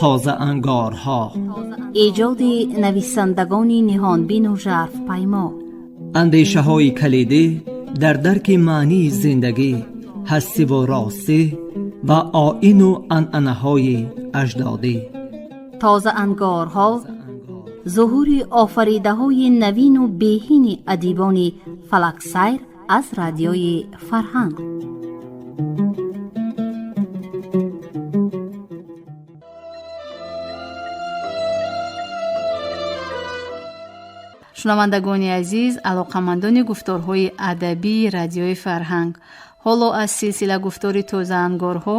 Тозаангорҳо. Эҷоди нависандагони ниҳонбину жарфпаймо. Андешаҳои калидӣ дар дарки маънии зиндагӣ, ҳастиву ростӣ ва оину анъанаҳои аҷдодӣ. Тозаангорҳо, зуҳури офаридаҳои навину беҳини адибони фалаксайр аз Радиои Фарҳанг. Шунавандагони азиз, алоқамандони гуфторҳои адабии Радиои Фарҳанг, ҳоло аз силсила гуфтори Тозаангорҳо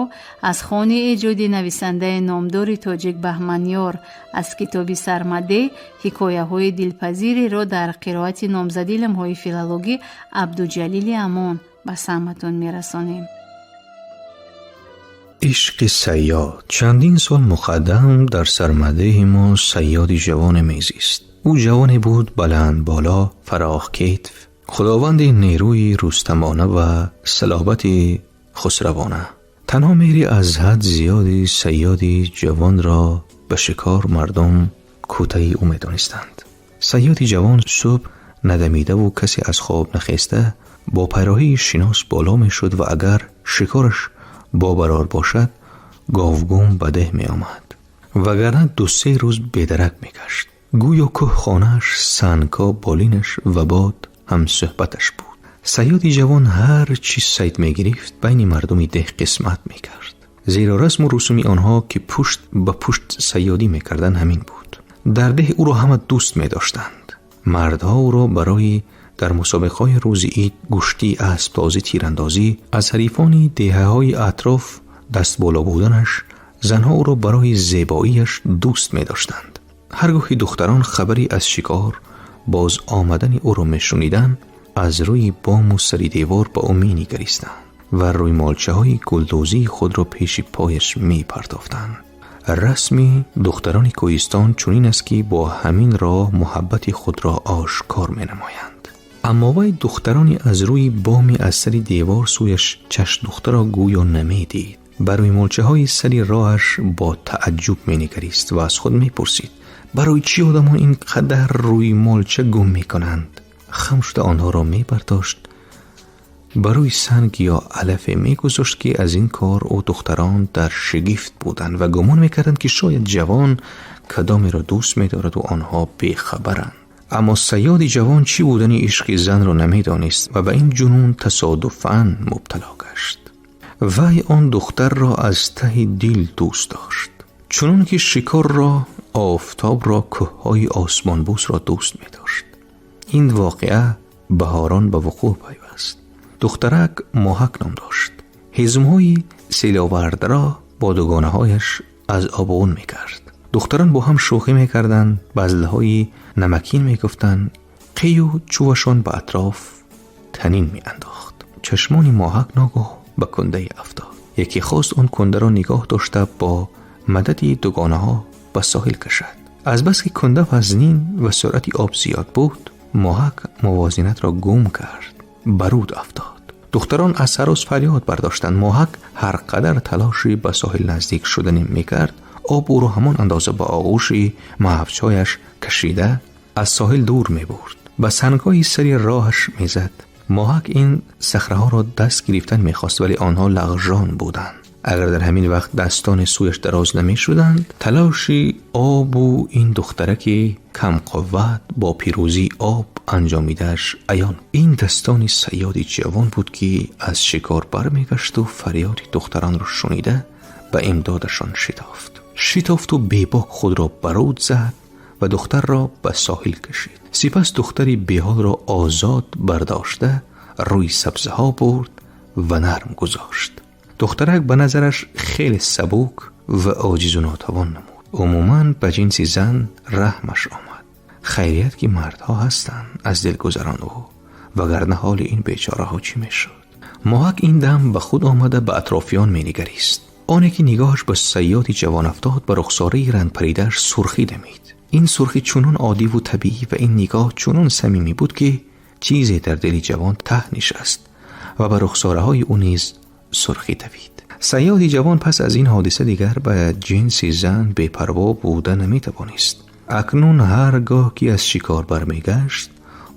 аз хони эҷоди нависандаи номдори тоҷик Баҳманёр аз китоби Сармадеҳ ҳикояҳои дилпазиреро дар қироати номзади илмҳои филологӣ Абдуҷалили Амон ба самъатон мерасонем. Ишқи сайёд. Чандин сол муқаддам дар Сармадеҳи мо сайёди ҷавоне мезист. Ӯ ҷавоне буд баландболо, фароғкитф, худованди нерӯи рустамона ва салобати хусравона. Танҳо меҳри аз ҳад зиёди сайёди ҷавонро ба шикор мардум кӯтаи ӯ медонистанд. Сайёди ҷавон субҳ надамидаву касе аз хоб нахеста бо пайроҳии шинос боло мешуд ва агар шикораш бобарор бошад, говгум ба деҳ меомад, вагарна ду-се рӯз бедарак мегашт. Гӯё кӯҳ хонааш, сангҳо болинаш ва бод ҳамсӯҳбаташ буд. Сайёди ҷавон ҳар чӣ сайд мегирифт, байни мардуми деҳ қисмат мекард, зеро расму русуми онҳо, ки пушт ба пушт сайёдӣ мекарданд, ҳамин буд. Дар деҳ ӯро ҳама дӯст медоштанд. Мардҳо ӯро барои дар мусобиқаҳои рӯзи ид, гӯштӣ, асбтозӣ, тирандозӣ аз ҳарифони деҳаҳои атроф дастболо буданаш, занҳо ӯро барои зебоияш дӯст медоштанд. Ҳар гоҳ ки духтарон хабаре аз шикор боз омадани ӯро мешуниданд, аз рӯи бому сари девор ба ӯ менигаристанд ва рӯймолчаҳои гулдӯзии худро пеши пояш мепартофтанд. Расми духтарони кӯҳистон чунин аст, ки бо ҳамин роҳ муҳаббати худро ошкор менамоянд. Аммо вай духтарони аз рӯи боми аз сари девор сӯяш чашмдухтаро гӯё намедид. Ба рӯймолчаҳои сари роҳаш бо тааҷҷуб менигарист ва аз худ мепурсид: барои чӣ одамон ин қадар рӯймолча гум мекунанд? Хам шуда онҳоро мебардошт, ба рӯи санг ё алафе мегузошт, ки аз ин кор ӯ духтарон дар шигифт буданд ва гумон мекарданд, ки шояд ҷавон кадомеро дӯст медораду онҳо бехабаранд. Аммо сайёди ҷавон чӣ будани ишқи занро намедонист ва ба ин ҷунун тасодуфан мубтало гашт. Вай он духтарро аз таҳи дил дӯст дошт, чунон ки шикорро, офтобро, кӯҳҳои осмонбӯсро дӯст медошт. Ин воқеа баҳорон ба вуқӯъ пайваст. Духтарак Моҳак ном дошт. Ҳезумҳои селовардаро бо дугонаҳояш аз обғун мекард. Духтарон бо ҳам шӯхӣ мекарданд, базлҳои намакин мегуфтанд, қию чӯвашон ба атроф танин меандохт. Чашмони Моҳак ногоҳ ба кундае афтод. Яке хост он кундаро нигоҳ дошта, бо мадади дугонаҳо ба соҳил кашад. Азбаски кунда вазнин ва суръати об зиёд буд, Моҳак мувозинатро гум кард, ба руд афтод. Духтарон аз ҳарос фарёд бардоштанд. Моҳак ҳар қадар талоши ба соҳил наздик шудане мекард, об ӯро ҳамон андоза ба оғӯши мавҷҳояш кашида аз соҳил дур мебурд, ба сангҳои сари роҳаш мезад. Моҳак ин сахраҳоро даст гирифтан мехост, вале онҳо лағжон буданд. Агар дар ҳамин вақт дастони сӯяш дароз намешуданд, талоши обу ин духтараки камқувват бо пирӯзии об анҷомидааш аён. Ин дастони сайёди ҷавон буд, ки аз шикор бармегашту фарёди духтаронро шунида ба имдодашон шитофт. Шитофту бебок худро ба руд зад ва духтарро ба соҳил кашид. Сипас духтари беҳолро озод бардошта рӯи сабзаҳо бурд ва нарм гузошт. Духтарак ба назараш хеле сабук ва оҷизу нотавон намуд. Умуман ба ҷинси зан раҳмаш омад. Хайрият, ки мардҳо ҳастанд, аз дил гузарон ӯ, вагарна ҳоли ин бечораҳо чӣ мешуд? Моҳак ин дам ба худ омада ба атрофиён менигарист. Оне ки нигоҳаш ба сайёди ҷавон афтод, ба рухсораи рангпаридааш сурхӣ дамид. Ин сурхӣ чунон оддиву табиӣ ва ин нигоҳ чунон самимӣ буд, ки чизе дар дили ҷавон таҳ нишаст ва ба рухсораҳои ӯ низ сурхӣ давид. Сайёди ҷавон пас аз ин ҳодиса дигар ба ҷинси зан бепарво буда наметавонист. Акнун ҳар гоҳ ки аз шикор бармегашт,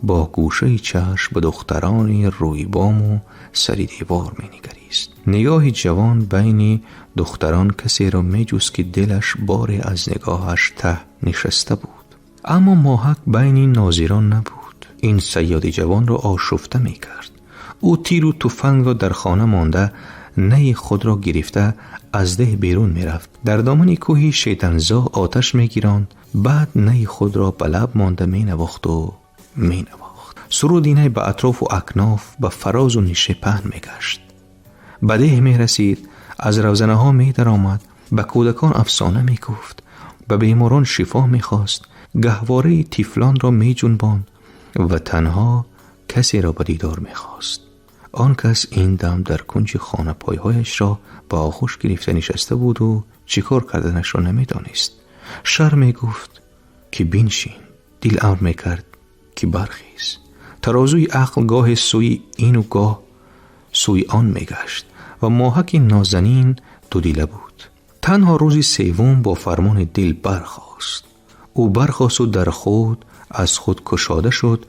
бо гӯшаи чашм ба духтарони рӯйбому сари девор менигарист. Нигоҳи ҷавон байни духтарон касеро меҷуст, ки дилаш боре аз нигоҳаш таҳ нишаста буд. Аммо Моҳак байни нозирон набуд. Ин сайёди ҷавонро ошуфта мекард. Ӯ тиру туфангро дар хона монда, наи худро гирифта аз деҳ берун мерафт, дар домани кӯҳи Шайтанзо оташ мегиронд, баъд наи худро ба лаб монда менавохту менавохт. Суруди най ба атрофу акноф, ба фарозу нишеб паҳн мегашт. Ба деҳ мерасид, аз равзанаҳо медаромад, ба кӯдакон афсона мегуфт, ба беморон шифо мехост, гаҳвораи тифлонро меҷунбонд ва танҳо касеро ба дидор мехост. Он кас ин дам дар кунҷи хона пойҳояшро ба оғӯш гирифта нишаста буду чӣ кор карданашро намедонист. Шар мегуфт, ки биншин, дил амр мекард, ки бархез. Тарозуи ақл гоҳе сӯи ину гоҳ сӯи он мегашт ва Моҳаки нозанин дудила буд. Танҳо рӯзи севум бо фармони дил бархост. Ӯ бархосту дар худ аз худ кушода шуд,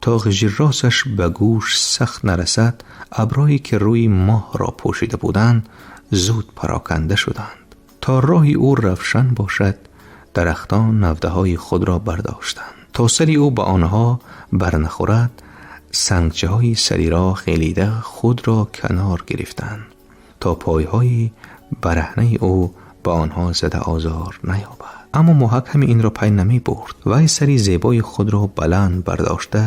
то ғижирросаш ба гӯш сахт нарасад. Аброе ки рӯи моҳро пӯшида буданд, зуд пароканда шуданд. То роҳи ӯ равшан бошад, дарахтон навдаҳои худро бардоштанд. То сари ӯ ба онҳо барнахӯрад, сангчаҳои сари роҳ хелида худро канор гирифтанд, то пойҳои бараҳнаи ӯ ба онҳо зада озор наёбад. Аммо Моҳак ҳами инро пай намебурд. Вай сари зебои худро баланд бардошта,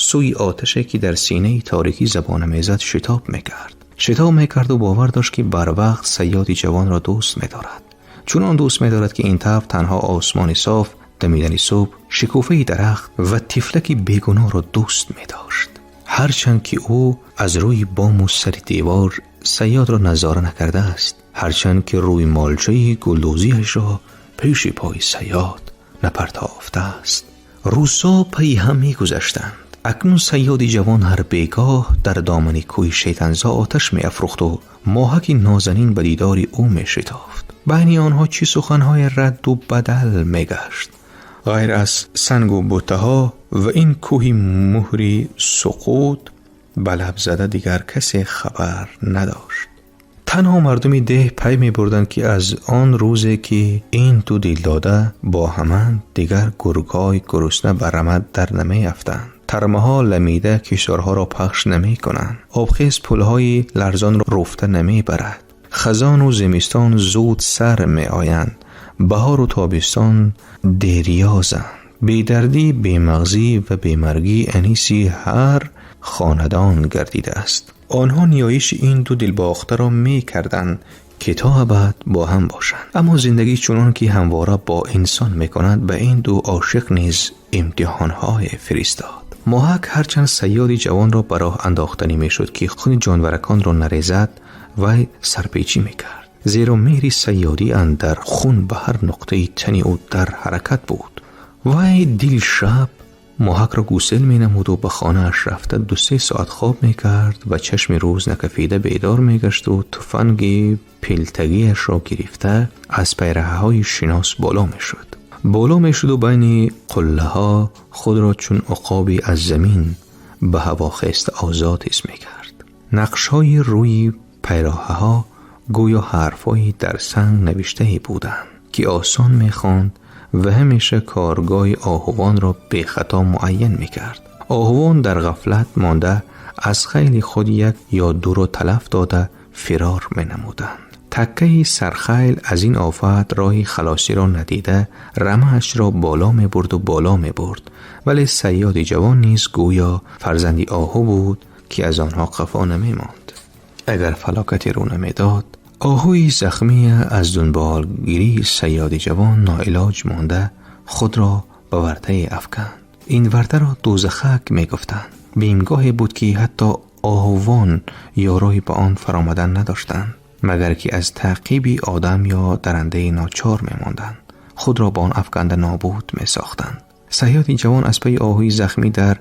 сӯи оташе, ки дар синаи торикӣ забона мезад, шитоб мекард. Шитоб мекарду бовар дошт, ки барвақт сайёди ҷавонро дӯст медорад, чунон дӯст медорад, ки ин тавр танҳо осмони соф, дамидани субҳ, шикуфаи дарахт ва тифлаки бегуноҳро дӯст медошт. Ҳарчанд ки ӯ аз рӯи бому сари девор сайёдро назора накардааст, ҳарчанд ки рӯймолчаи гулдӯзиашро пеши пои сайёд напартофтааст. Рӯзҳо пайи ҳам мегузаштанд. Акнун сайёди ҷавон ҳар бегоҳ дар домани кӯҳи Шайтанзо оташ меафрӯхту Моҳаки нозанин ба дидори ӯ мешитофт. Байни онҳо чӣ суханҳои радду бадал мегашт, ғайр аз сангу буттаҳо ва ин кӯҳи муҳри суқут ба лаб зада, дигар касе хабар надошт. Танҳо мардуми деҳ пай мебурданд, ки аз он рӯзе, ки ин ду дилдода бо ҳаманд, дигар гургҳои гурусна ба рамад дар намеафтанд, тармаҳо ламида кишварҳоро пахш намекунанд, обхез пулҳои ларзонро руфта намебарад, хазону зимистон зуд сар меоянд, баҳору тобистон дерёзанд, бедардӣ, бемағзӣ ва бемаргӣ аниси ҳар хонадон гардидааст. Онҳо ниёиши ин ду дилбохтаро мекарданд, ки то абад бо ҳам бошанд. Аммо зиндагӣ, чунон ки ҳамвора бо инсон мекунад, ба ин ду ошиқ низ имтиҳонҳое фиристод. Моҳак ҳарчанд сайёди ҷавонро ба роҳ андохтанӣ мешуд, ки хуни ҷонвараконро нарезад, вай сарпечӣ мекард, зеро меҳри сайёдӣ андар хун ба ҳар нуқтаи тани ӯ дар ҳаракат буд. Вай дил шаб Моҳакро гусел менамуду ба хонааш рафта 2-се соат хоб мекард ва чашми рӯз накафида бедор мегашту туфанги пилтагиашро гирифта аз пайраҳаҳои шинос боло мешуд. Боло мешуду байни қуллаҳо худро чун уқоби аз замин ба ҳаво хеста озод ҳис мекард. Нақшҳои рӯи пайроҳаҳо гӯё ҳарфҳои дар санг навиштае буданд, ки осон мехонд ва ҳамеша коргоҳи оҳувонро бехато муайян мекард. Оҳувон дар ғафлат монда, аз хайли худ як ё дуро талаф дода, фирор менамуданд. Таккаи сархайл аз ин офат роҳи халосиро надида, рамаашро боло мебурду боло мебурд, вале сайёди ҷавон низ гӯё фарзанди оҳу буд, ки аз онҳо қафо намемонд, агар фалокате рӯ намедод. Оҳуи захмия аз дунболгирии сайёди ҷавон ноилоҷ монда, худро ба вартае афканд. Ин вартаро дӯзахак мегуфтанд. Бимгоҳе буд, ки ҳатто оҳувон ёрои ба он фаромадан надоштанд, магар ки аз таъқиби одам ё дарандаи ночор мемонданд, худро ба он афканда нобуд месохтанд. Сайёди ҷавон аз пайи оҳуи захмӣ дар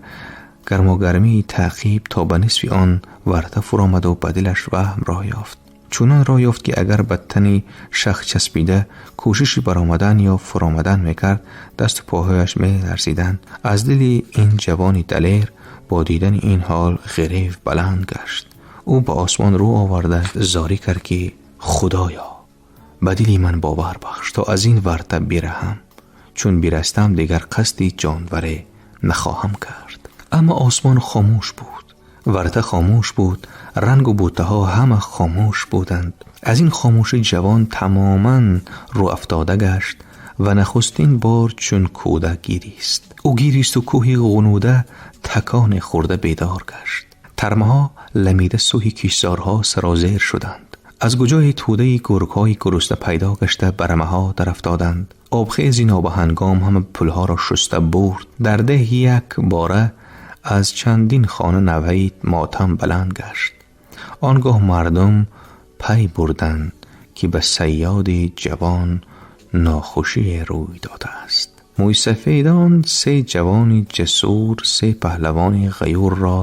гармогармии таъқиб то ба нисфи он варта фуромаду ба дилаш ваҳм роҳ ёфт. Чунон роҳ ёфт, ки агар ба тани шах часпида кӯшиши баромадан ё фуромадан мекард, дасту поҳояш меларзиданд. Аз дили ин ҷавони далер бо дидани ин ҳол ғирев баланд гашт. Ӯ ба осмон рӯ оварда зорӣ кард, ки худоё, ба дили ман бовар бахш, то аз ин варта бираҳам. Чун бирастам, дигар қасди ҷонваре нахоҳам кард. Аммо осмон хомӯш буд, варта хомӯш буд, рангу буттаҳо ҳама хомӯш буданд. Аз ин хомӯшӣ ҷавон тамоман рӯафтода гашт ва нахустин бор чун кӯдак гирист. Ӯ гиристу кӯҳи ғунуда таконе хӯрда бедор гашт. Тармаҳо ламида сӯҳи киштзорҳо сарозер шуданд. Аз куҷои тӯдаи гургҳои гурусна пайдо гашта ба рамаҳо дарафтоданд. Обхези нобаҳангом ҳама пулҳоро шуста бурд. Дар деҳ як бора аз чандин хона навҳаи мотам баланд гашт. Он гоҳ мардум пай бурданд, ки ба сайёди ҷавон нохушие рӯй додааст. Мӯйсафедон се ҷавони ҷасур, се паҳлавони ғаюрро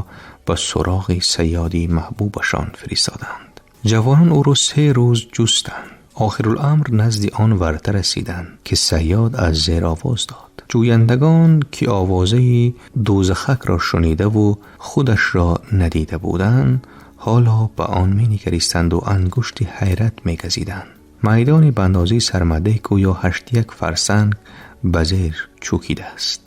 ба суроғи сайёди маҳбубашон фиристоданд. Ҷавонон ӯро 3 рӯз ҷустанд. Охируламр назди он варта расиданд, ки сайёд аз зер овоз дод. Ҷӯяндагон, ки овозаи дӯзахакро шунидаву худашро надида буданд, ҳоло ба он менигаристанду ангушти ҳайрат мегазиданд. Майдони ба андозаи сармадеҳ гӯё 81 фарсанг ба зер чӯкидааст.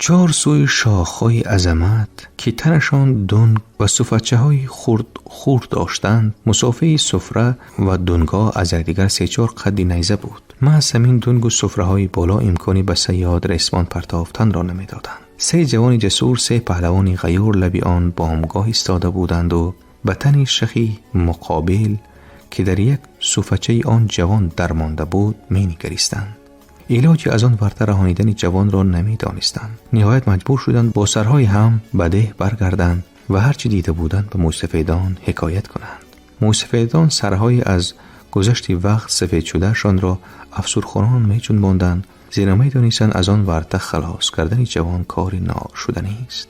Чор сӯи шохҳои азамат, ки танашон дунг ва суфачаҳои хурд доштанд, мусофаи суфра ва дунгҳо аз якдигар се-чор қадди найза буд. Маҳз ҳамин дунгу суфраҳои боло имкони ба сайёд ресмон партофтанро намедоданд. Се ҷавони ҷасур, се паҳлавони ғаюр лаби он бомгоҳ истода буданду ба тани шахи муқобил, ки дар як суфачаи он ҷавон дармонда буд, менигаристанд. Илоҷи аз он варта раҳонидани ҷавонро намедонистанд. Ниҳоят маҷбур шуданд бо сарҳои ҳам ба деҳ баргарданд ва ҳар чӣ дида буданд ба мӯйсафедон ҳикоят кунанд. Мӯйсафедон сарҳои аз гузашти вақт сафедшудаашонро афсурхӯрон меҷунбонданд, зеро медонистанд, аз он варта халос кардани ҷавон кори ношуданист.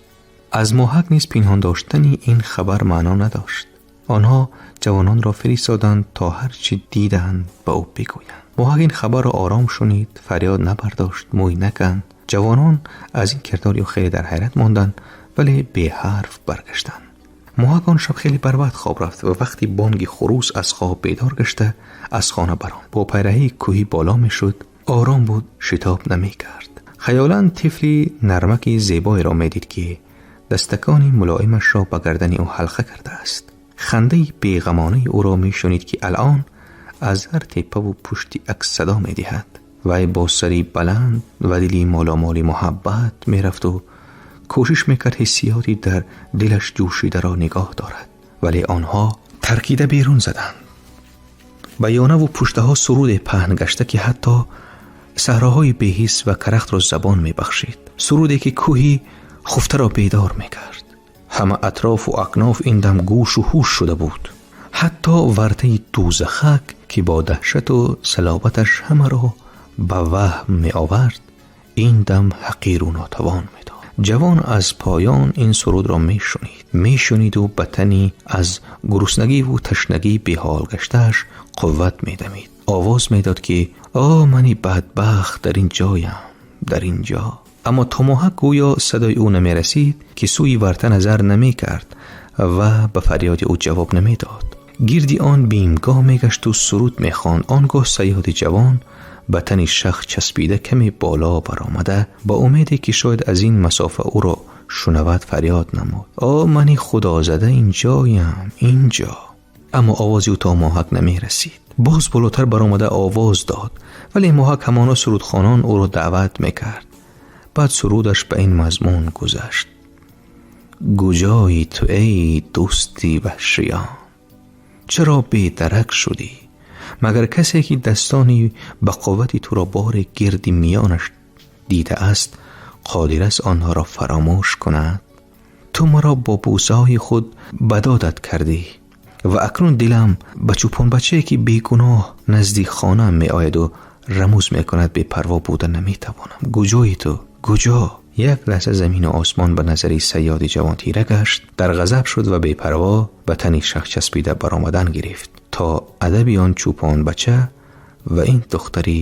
Аз моҳак низ пинҳон доштани ин хабар маъно надошт. Онҳо ҷавононро фиристоданд, то ҳар чӣ диданд ба ӯ бигӯянд. Моҳак ин хабарро ором шунид, фарёд набардошт, мӯй наканд. Ҷавонон аз ин кирдори ӯ хеле дар ҳайрат монданд, вале беҳарф баргаштанд. Моҳак он шаб хеле барвақт хоб рафт ва вақти бонги хурӯс аз хоб бедор гашта аз хона баромад. Бо пайраҳии кӯҳӣ боло мешуд. Ором буд, шитоб намекард. Хаёлан тифли нармаки зебоеро медид, ки дастакони мулоимашро ба гардани ӯ ҳалқа кардааст. Хандаи беғамонаи ӯро мешунид, ки алъон аз ҳар теппаву пушти акс садо медиҳад. Вай бо сари баланд ва дили моломоли муҳаббат мерафту кӯшиш мекард ҳиссиёти дар дилаш ҷӯшидаро нигоҳ дорад. Вале онҳо таркида берун заданд. Ба ёнаву пуштаҳо суруде паҳн гашта, ки ҳатто саҳроҳои беҳис ва карахтро забон мебахшид, суруде ки кӯҳи хуфтаро бедор мекард. Ҳама атрофу акноф ин дам гӯшу ҳуш шуда буд. Ҳатто вартаи дӯзахак, ки бо даҳшату салобаташ ҳамаро ба ваҳм меовард, ин дам ҳақиру нотавон медод. Ҷавон аз поён ин сурудро мешунид, мешуниду ба тани аз гуруснагиву ташнагӣ беҳол гаштааш қувват медамид. Овоз медод, ки о мани бадбахт, дар ин ҷоям, дар ин ҷо. Аммо то моҳак гӯё садои ӯ намерасид, ки сӯи варта назар намекард ва ба фарёди ӯ ҷавоб намедод. Гирди он бимгоҳ мегашту суруд мехонд. Он гоҳ сайёди ҷавон ба тани шах часпида каме боло баромада, ба умеде ки шояд аз ин масофа ӯро шунавад, фарёд намуд: «О мани худозада, ин ҷоям, ин ҷо!» Аммо овози ӯ то моҳак намерасид. Боз болотар баромада овоз дод, вале моҳак ҳамоно сурудхонон ӯро даъват мекард. Баъд сурудаш ба ин мазмун гузашт: «Куҷои ту, эй дӯсти ваҳшиён? Чаро бедарак шудӣ? Магар касе, ки дастони ба қуввати туро боре гирди миёнаш дидааст, қодир аст онҳоро фаромӯш кунад? Ту маро бо бӯсаҳои худ ба додат кардӣ ва акнун дилам ба чӯпонбачае, ки бегуноҳ назди хонаам меояду рамӯз мекунад, бепарво буда наметавонам. Куҷои ту, куҷо?» Як лаҳза замину осмон ба назари сайёди ҷавон тира гашт. Дар ғазаб шуд ва бепарво ба тани шах часпида баромадан гирифт. То адаби он чӯпонбача ва ин духтари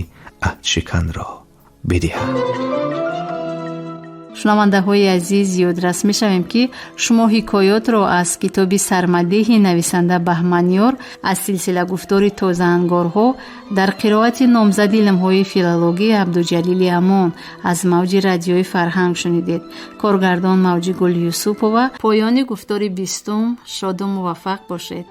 аҳдшиканро бидиҳад. Шунавандаҳои азиз, ёдрас мешавем, ки шумо ҳикоётро аз китоби «Сармадеҳи» нависанда Баҳманёр аз силсила гуфтори «Тозаангорҳо» дар қироати номзади илмҳои филологӣ Абдуҷалили Амон аз мавҷи Радиои Фарҳанг шунидед. Коргардон Мавҷигул Юсупова. Поёни гуфтори 20-ум. Шоду муваффақ бошед.